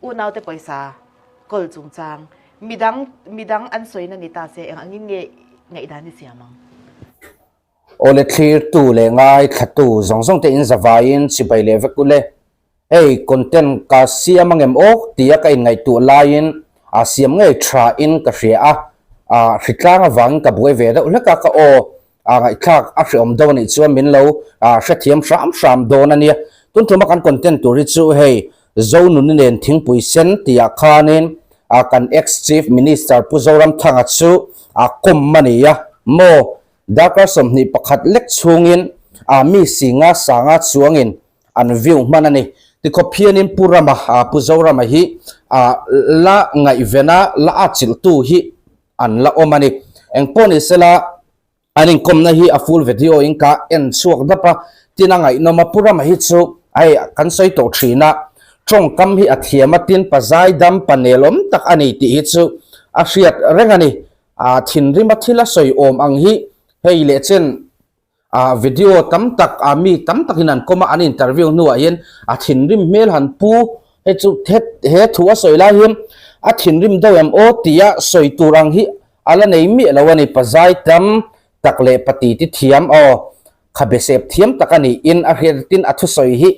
Unaute pawisa kawl chungchang midang midang an sawina ni ta se eng angin nge ngaihdan i siam ang? Awle thlirtu leh ngaithlatu zawng zawng te in zavaiin chibai leh vek ule. Hei content ka siam angem aw tia ka inngaihtuah laiin a siam ngei tha in ka hria a, a hritlang avangin ka buai ve deuh hlek a ka aw a ngaihthlak a hreawm deuh anih chuan min lo hrethiam hram hram dawn a nia. Tun tuma kan content tur hi chu hei Zonuni nen thingpui sen tihah khanin kan ex chief minister Pu Zoramthanga chu a kawm a ni a maw darkar 21 lek chhungin mi singa sanga chuangin an view hman a ni. Tikhawp hianin Pu Rama, Pu Zorama hi la ngaihvena la atchilhtu hi an la awm a ni. Engpawh ni sela an inkawmna hi a full video in ka en chhuak dap a, tin a ngaihnawm a, Pu Rama hi chu hei kan sawi tawh thin a, tawngkam hi a thiam a, tin pa zaidam pa nelawm tak a ni tih hi chu a hriat reng a ni. A thinrim a thil a sawi awm ang hi hei leh chen Ah video tam tak ah mi tam takin an kawm a, an interview hnuah hian a thinrim hmel han pu hei chu he he thu a sawi lai hian a thinrim deuh em aw tia sawi tur ang hi a la nei miah lo a ni. Pazai tam tak leh pati ti thiam aw khabe sep thiam tak a niin a hriat tin a thusawi hi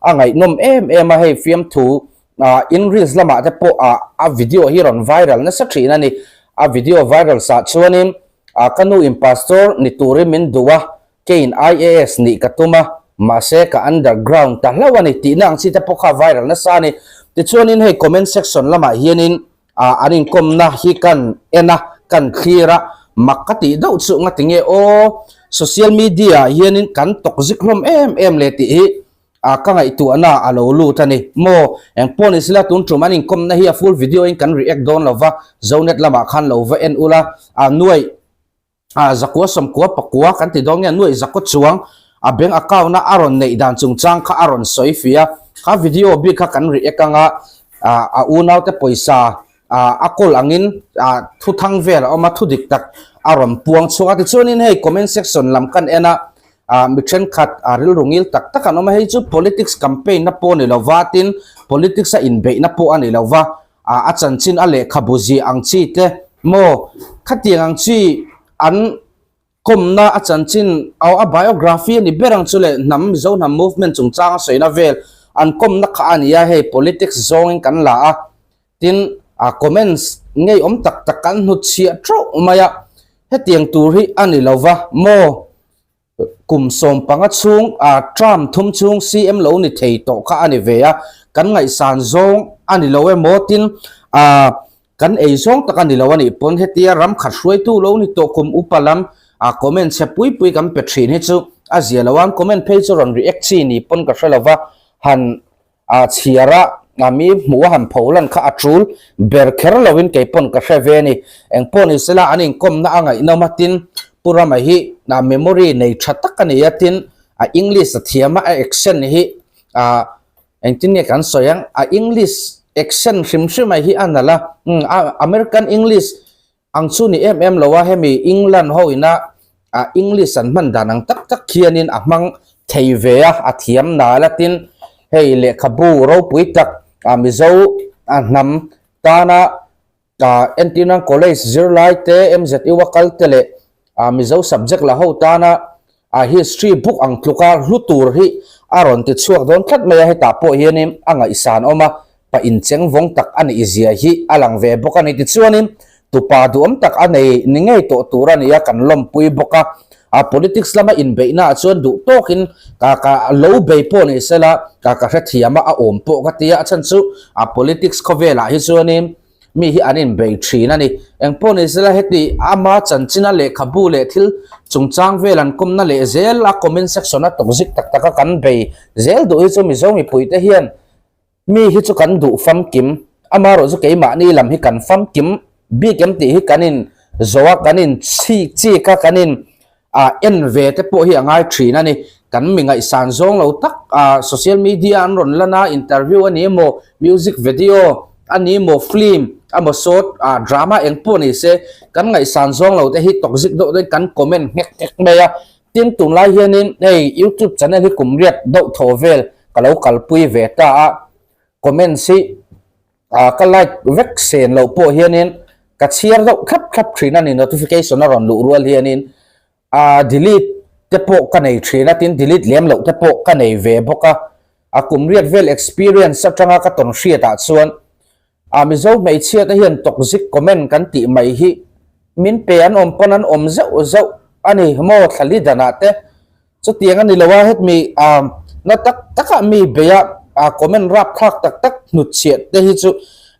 a ngaihnawm em em a, hei fiamthu ah in reels lamah te pawh ah a video hi rawn viral nasa thin a ni. A video viral sah chuanin A ka nu in pastor ni turin min duh a, keiin IAS nih ka tum a, mahse ka underground ta hlauh a ni tihna ang chi te pawh kha viral nasa a ni. Tichuanin hei comment section lamah hianin an inkawmna hi kan en a, kan thlir a, mak ka tih deuh chu nga tinge aw, social media ah hianin kan tawk zik hlawm em em le tih hi a ka ngaihtuahna a lo lut a ni. Maw, eng pawh ni sela tun tum an inkawmna hi a full video in kan react dawn lo va, Zonet lamah khan lo va en ula, a nuaih a zakua sawmkua pakua kan ti dawn nge nuaih zakua chuang a bank account a a rawn neih dan chungchang kha a rawn sawi fih a, kha video bik kha kan react anga a unaute pawisa a kawl angin thu thang vel a awm a, thu dik tak a rawn puang chhuak a. Tichuanin hei comment section lam kan en a, mi thenkhat a rilru ngil tak tak an awm a, hei chu politics campaign na pawh a ni lo va, tin politics a inbeihna pawh a ni lo va, a chanchin a lehkhabu ziah ang chi te maw khatiang ang chi an Kawmna a chanchin aw a biography a ni ber ang chu leh hnam Mizo hnam movement chungchang a sawina vel an kawmna kha a ni a, hei politics zawngin kan la a, tin a comments ngeiawm tak tak kan hnutchhiah theuh mai a, hetiang tur hi a ni lo va maw kum 15 chhung a term thum chhung CM lo ni thei tawh kha a ni ve a, kan ngaihsan zawng a ni lo emaw tin a Kan ei zawng tak a ni lo a nih pawn hetia ram khat hruaitu lo ni tawh kum upa lam a comment chhe pui pui kan pe thin hi chu a zia lo a, an comment phei chu rawn react chi ni pawn ka hre lo va, han a chhiar a a mi hmuh a han pho lan kha a tul ber kher lo in kei pawn ka hre ve a ni. Eng pawh ni sela an inkawmna a ngaihnawm a tin Pu Rama hi a memory nei tha tak a ni a tin a English a thiam a a accent hi a Engtin nge kan sawi ang? A English accent hrim hrim a hi a nalh a, umm a American English ang chu ni em em lo a, hemi England ho ina a English an hman dan ang tak tak khianin a hmang thei ve a, a thiam nal a tin hei lehkhabu ropui tak a Mizo a hnam tana a entirna college zirlai te MZU a kal te leh a Mizo subject la ho tana a history book ang tluka hlu tur hi a rawn ti chhuak dawn tlat mai a, hetah pawh hianin a ngaihsan awm a, pa incheng vawng tak a nih zia hi a lang ve bawk a ni. Tichuanin tupa duhawm tak a nei ni ngei tawh tur a ni a, kan lawmpui bawk a, a politics lama inbeihna ah chuan duh tawkin ka ka lo bei pawh ni sela ka ka hrethiam a, a awm pawh ka ti a, a chhan chu a politics khawvelah hi chuanin mi hi an inbei thin a ni. Engpawh ni sela heti ama chanchina lehkhabu leh thil chungchang vel an kawmna leh zel a comment section a tawkzik tak taka kan bei zel duh hi chu Mizo mipuite hian mi hi chu kan duh famkim amaherawh chu keimahni lam hi kan famkim bik em tih hi kan in zawh a kan in chhi chik a kan in ah en ve te pawh hi a ngai thin a ni. Kan mi ngaihsan zawng lo tak ah social media an rawn lan a, interview a ni emaw, music video a ni emaw, film emaw short ah drama eng pawh ni se kan ngaihsan zawng lo te hi tawkzik deuh deuhin kan comment nghek nghek mai a. Tin tunlai hianin hei youtube channel hi kum riat deuh thaw vel ka lo kalpui ve ta a, comments hi. Ah ka like vek sen loh pawh hianin ka chhiar deuh thlap thlap thin a ni notification a rawn luh rual hianin ah delete te pawh ka nei thin a tin delete lem loh te pawh ka nei ve bawk a a kum riat vel experience atanga ka tawn hriat ah chuan ah Mizo hmeichhia te hian toxic comment kan tih mai hi min pe an awm pawn an awm zeuh zeuh a ni maw thlali danah te Chutiang a ni lo a, hetmi na tak takah mi beia comment rapthlak tak tak hnutchhiah te hi chu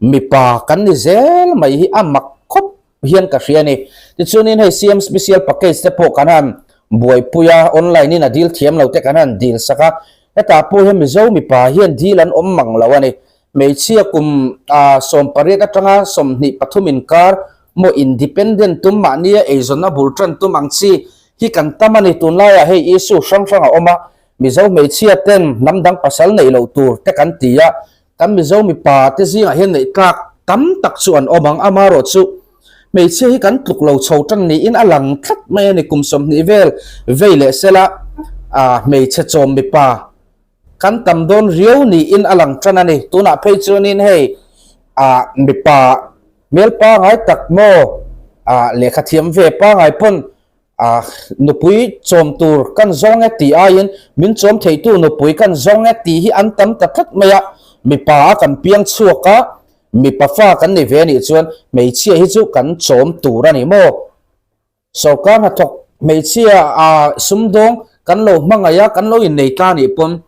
mipa kan ni zel mai hi a mak khawp hian ka hria a ni. Tichuanin hei CM Special Package te pawh kan han buaipui a, online in a dil thiam lo te kan han dil sak a, hetah pawh hian Mizo mipa hian dil an awm mang lo a ni. Hmeichhia kum 18 atanga 23 inkar maw independent tum mahnia eizawnna bul tan tum ang chi hi kan tam a ni. Tunlaiah hei issue hrang hrang a awm a, Mizo hmeichhia ten hnam dang pasal neih loh tur te kan ti a, kan Mizo mipa te zingah hian neih tlak tam tak chu an awm ang. Amaherawhchu hmeichhia hi kan tluk lo chho tan niin a lang tlat mai a ni. Kum 20 vel vei leh sela hmeichhe chawm mipa Kan tam dawn riau niin a lang tan a ni. Tunah phei chuanin hei ah mipa hmel pangai tak maw ah lehkha thiam ve pangai pawn ah nupui chawm tur kan zawng e tih aiin min chawm theitu nupui kan zawng e tih hi an tam ta tlat mai a. Mipa a kan piang chhuak a, mipa fa kan ni ve anih chuan hmeichhia hi chu kan chawm tur a ni maw? Sorkar hnathawk hmeichhia a sumdawng kan lo hmangaih a, kan lo innei ta nih pawn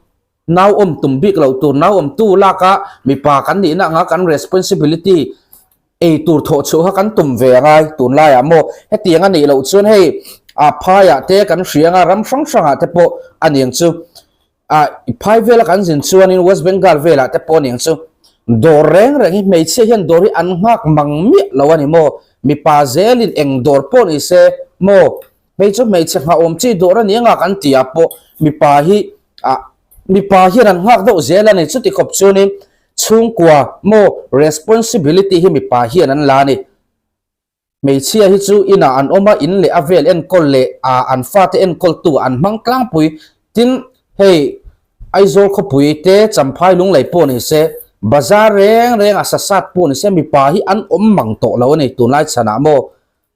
nau awm tum bik loh tur, nau awm tu lak a mipa kan nihna anga kan responsibility ei tur thawh chhuah kha kan tum ve angai tunlaiah maw hetiang a nih loh chuan hei a phaiah te kan hria anga ram hrang hrangah te pawh a niang chu. Ah, phai vela kan zin chuanin West Bengal velah te pawh aniang chu dawr reng reng hi hmeichhia hian dawr hi an nghak mang miah lo a ni maw? Mipa zelin eng dawr pawh ni se maw? Hei chu hmeichhe nghahawm chi dawr a ni anga kan tih ah pawh mipa hi ah mipa hian an nghak deuh zel a ni. Chuti khawp chuanin chhungkua maw responsibility hi mipa hian an la a ni. Hmeichhia hi chu inah an awm a, in leh a vel enkawl leh ah an fate enkawltu an hmang tlangpui. Tin, hei Aizawl khawpui te Champhai Lunglei pawh ni se, bazar reng reng a sasat pawh ni se mipa hi an awm mang tawh lo a ni tunlai chhanah maw?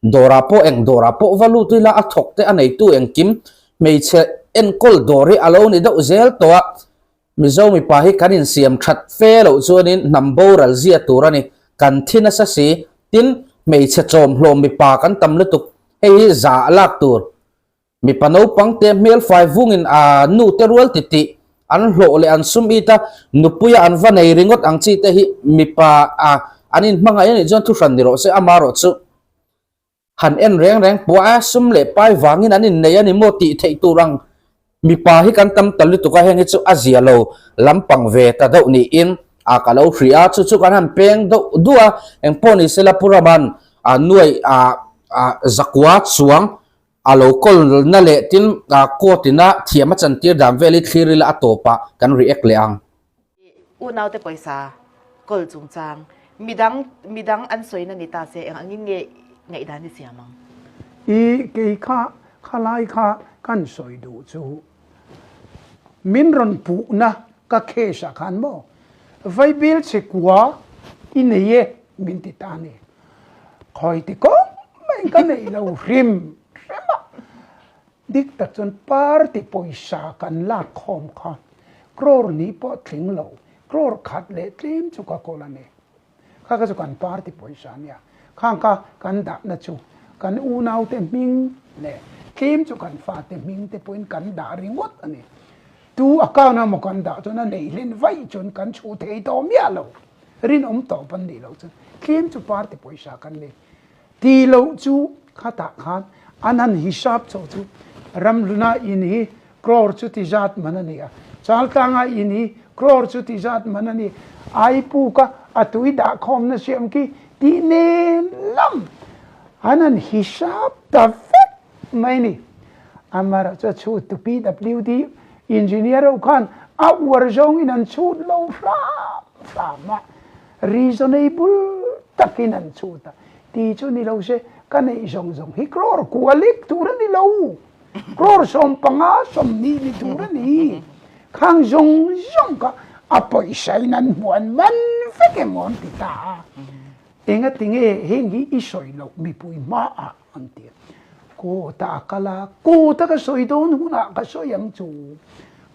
Dawrah pawh eng dawrah pawh va lut ila a thawk te a neitu engkim hmeichhe enkawl dawr hi a lo ni deuh zel tawh a. Mizo mipa hi kan insiam that fe loh chuanin hnam boral zia tur a ni. Kan thi nasa si. Tin, hmeichhe chawm hlawm mipa kan tam lutuk. Hei hi za a lak tur. Mipa naupang te hmel fai vungin a nu te rual ti tih an hlawh leh an sum it a, nupuia an va nei ringawt ang chi te hi mipa a an inhmangaih a nih chuan thuhran ni rawh se, amarawh chu. Han en reng reng pawh a sum leh pai vangin an innei a ni maw tih theih tur ang mipa hi kan tam ta lutuk a, heng hi chu a zia lo lampang ve ta deuh niin a ka lo hria a, chu chu kan han peng deuh duh a, engpawh ni sela Pu Rama'n a nuai a a zakua chuang a lo kawl na leh tin a court ina thiam a chantir dan vel hi thlir ila a tawpah kan react leh ang. Unaute pawisa kawl chungchang midang midang an sawina ni ta se eng angin nge ngaihdan i siam ang? I kei kha khalai kha kan sawi duh chu min rawn puhna ka case ah khan maw Vaibil chhekua i nei e min ti ta a ni. Khawi ti kawng mai ka neih lo hrim hrim a. Dik tak chuan party pawisa kan lak khawm kha crore ni pawh tling lo, crore khat leh tlem chu ka kawl a ni. Kha kha chu kan party pawisa a nia. Khang kha kan dahna chu kan unaute hming leh tlem chu kan fate hming te pawhin kan dah ringawt a ni. Tu account a maw kan dah chuan a neih hlen vaih chuan kan chhuh thei tawh miah lo. Rinawm tawp an nih loh chuan tlem chu party pawisa kan nei. Ti loh chu khatah khan an han hisap chho chu Ramhluna in hi crore chu ti zat man a ni a, Chaltlanga in hi crore chu ti zat man a ni, Aipuka a tui dahkhawmna siam khi tih nen lam an han hisap ta vek mai ni. Amaherawh chu a chhut tu PWD engineer ho khan a uar zawngin an chhut lo hram hram a. Reasonable takin an chhut a, ti chu ni lo se ka neih zawng zawng hi crore kua lek tur a ni lo, crore 15 20 ni tur a ni. Khang zawng zawng kha a pawisa in an hmuan man vek emaw an ti ta a. Engatinge heng hi i sawi loh mipui hmaah an ti a. Court ah a kal a, court a ka sawi dawn hunah ka sawi ang chu.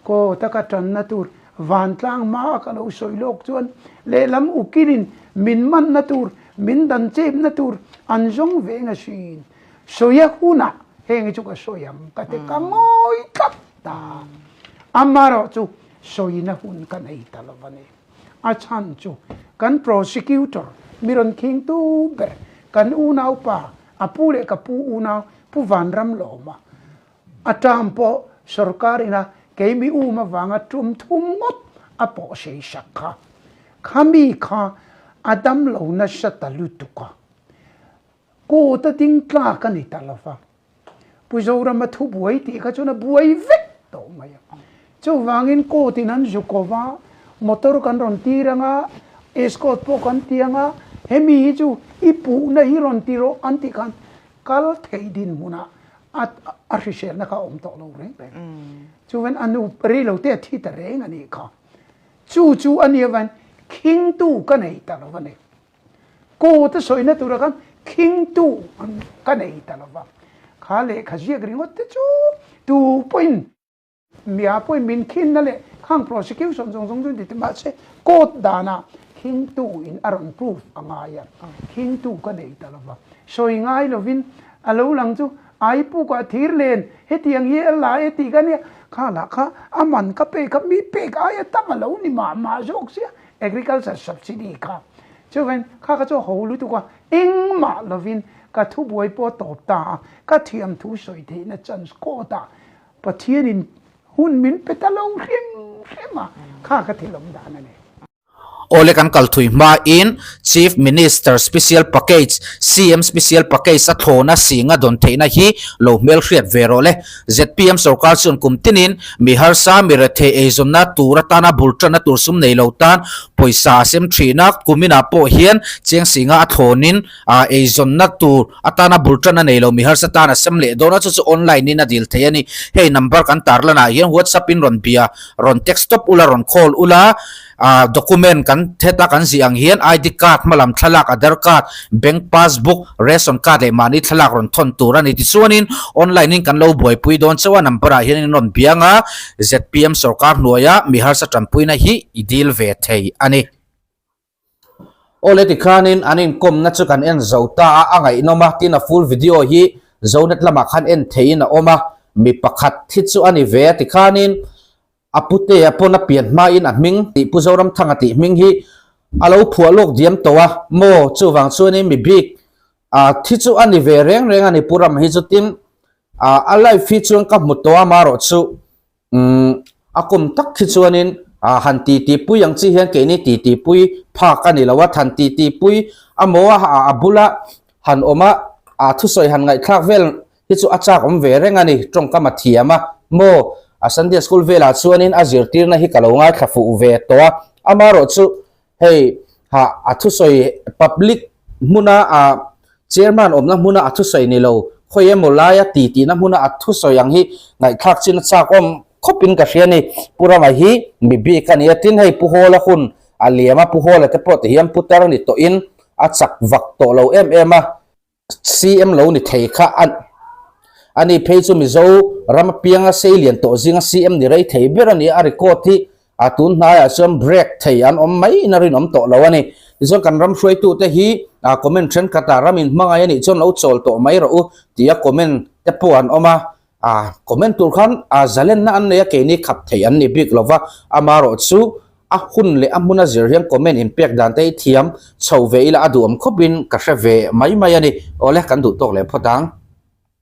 Court a ka tanna tur vantlang hmaah ka lo sawi lawk chuan lehlam ukilin min manna tur, min dan chepna tur an zawng ve eng asin. Sawi a hunah heng hi chu ka sawi ang ka ti ka ngawi tlat ta. Amaherawh chu sawina hun ka nei ta lo a ni. A chhan chu kan prosecutor mi rawn khingtu ber kan unaupa a pu leh ka pu unau Pu Vanramlawma a term pawh sorkar ina kei mi um avanga tum thum ngawt a pawh sei sak kha. Khami kha a damlo nasa ta lutuk a. Court a ding tlak a ni ta lo va. Pu Zorama thu buai tih kha chuan a buai vek tawh mai a. Chuvangin court in an zuk ko va, motor kan rawn tir ang a, escort pawh kan ti ang a, hemi hi chu i puhna hi rawn ti rawh an tih khan kal theih dinhmunah a a hriselna kha a awm tawh lo reng reng. Chuvan a nu rei lo te a thi ta reng a nih kha. Chu chu a nia vain khingtu ka nei ta lo a ni. Court a sawina tura khan khingtu an ka nei ta lo va, kha lehkha ziak ringawt te chu tu pawhin mia pawhin min khinna leh khang prosecution zawng zawng chu ti mahse court danah khingtu in a rawn proof a ngai a, khingtu ka nei ta lo va, sawi ngai lovin a lo lang chu ai pukah thir len hetiang hi a la e tih ka nia, kha lah kha a man ka pek a mi pek aia tam a lo ni mah mah zawk sia. Agriculture subsidy kha chuan kha kha chu ho lutuk a, engmah lovin ka thubuai pawh tawp ta a, ka thiam thu sawi theihna chance court ah Pathianin hun min pe ta lo hrim hrim a, kha ka thilawm dan a ni. Awle kan kal thui hmain Chief Minister Special Package, CM Special Package a thlawna singa dawn theihna hi lo hmelhriat ve rawh le. Zpm sorkar chuan kum tinin mi harsa, mi rethei eizawnna tur atana bul tanna tur sum nei lo tan pawisa a sem thin a, kuminah pawh hian cheng singa a thlawnin eizawnna tur atana bul tanna nei lo mi harsa tan a sem leh dawn a, chu chu online in a dil thei a ni. Hei number kan tarlanah hian WhatsApp in rawn bia, rawn text tawp ula, rawn call ula. Ah document kan heta kan zih ang hian ID card hmalam thlalak, Aadhar card, bank passbook, ration card leh mahni thlalak rawn thawn tur a ni. Tichuanin online in kan lo buaipui dawn chauh a, number ah hian in rawn biang a, zpm sorkar hnuaia mi harsa tanpuina hi i dil ve thei a ni. Awle tikhanin an inkawmna chu kan en zo ta a, a ngaihnawm a, tin a full video hi Zonet lamah khan en theihin a awm a, mi pakhat hi chu a ni ve a tikhanin A putea pawn a pian hmain a hming tih Pu Zoramthanga tih hming hi a lo phuah lawk diam tawh a maw? Chuvang chuanin mi bik a thi chu a ni ve reng reng a ni Pu Rama hi chu tin a a life hi chuan ka hmu tawh a marawh chu umm a kum tak khi chuanin a han ti ti pui ang chi hian keini ti ti pui phak a ni lo a than ti ti pui a maw a a bula han awm a a thusawi han ngaihthlak vel hi chu a chak awm ve reng a ni, tawngkam a thiam a, maw a Sunday school velah chuanin a zirtirna hi ka lo ngaithla fuh ve tawh a, amaherawh chu hei ha a thusawi public hmuna a chairman awmna hmuna a thusawi ni lo khawi emaw laia ti tihna hmuna a thusawi ang hi ngaihthlak chin a chak awm khawpin ka hria a ni, Pu Rama hi mi bik a ni a, tin hei Pu Hawla hun a liam a, Pu Hawla te pawh tihian putar a ni tawhin a chak vak tawh lo em em a. CM lo ni thei kha a a ni phei chu Mizo ram apianga sei lian tawh zinga CM ni rei thei ber a ni a, a record hi a tun hnaiah chuan break thei an awm mai in a rinawm tawh lo a ni. Tichuan kan ram hruaitute hi a comment thenkhatah ram in hmangaih a nih chuan lo chawl tawh mai rawh u tia comment te pawh an awm a, a comment tur khan a zalenna an nei a keini khap thei an ni bik lova, amaherawhchu A hun leh a hmun a zir hian comment in pek dan te hi thiam chho ve ila a duhawm khawpin ka hre ve mai mai a ni. Awle kan duh tawk leh phawt ang.